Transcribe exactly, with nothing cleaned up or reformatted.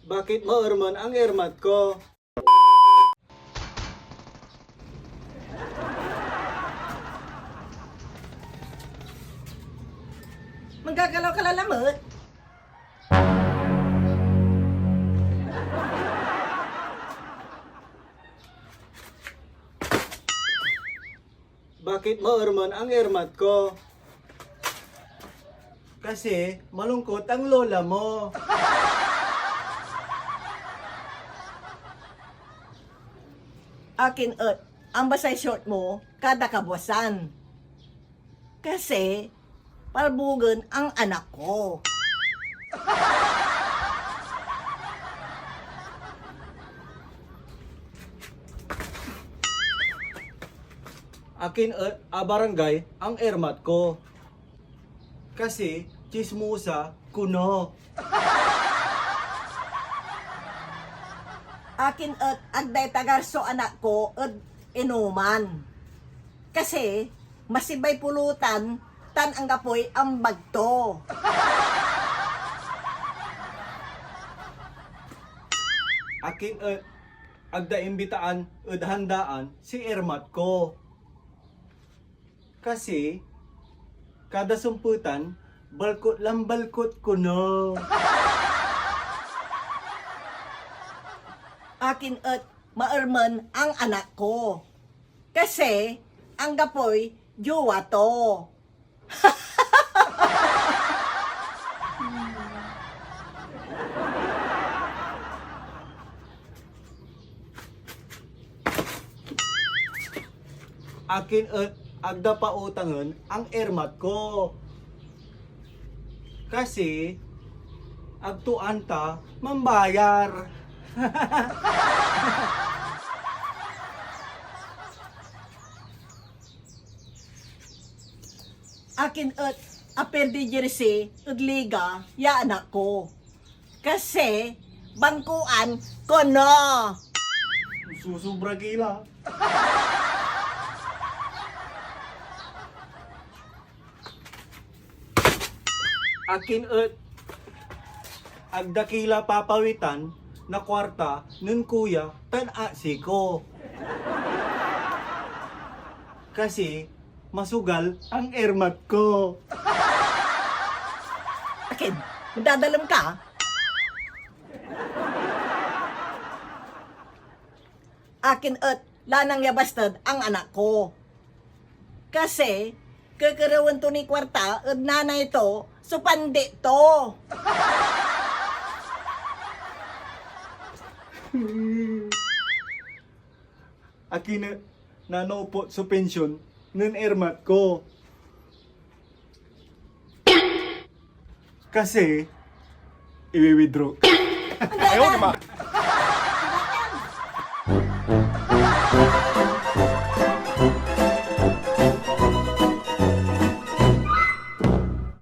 Bakit maermen ang ermat ko? Manggagalaw ka la lamet? Bakit maermen ang ermat ko? Kasi malungkot ang lola mo. Akin et ambasay short mo kada kabuasan. Kasi palbugen ang anak ko. Akin et abarangay ang ermat ko. Kasi tsismosa kuno. Akin et agday tagar so anak ko ed inuman. Kasi masibay pulutan tan anggapoy ambag to. Akin et agda imbitaan ed handaan si ermat ko. Kasi kada sumpetan, balkot lan balkot kuno. Akin et maermen ang anak ko. Kasi anggapoy jowa to. Akin et agda pautangen ang ermat ko. Kasi agto anta mambayar. Akin et apirdiy jersey ed liga ya anak ko. Kasi bangkoan kono. Susubra ki la. Akin et agda ki la papawitan na kuarta nen kuya tan asi ko. Kasi masugal ang ermat ko. Akin, madadalem ka? Akin et lanang ya basted ang anak ko. Kasi kekerewen to ni kuarta ed nanay to so pandi to. Akin et nanupot so pension nen ermat ko. Kasi iwi-withdraw. Ayaw, di ba?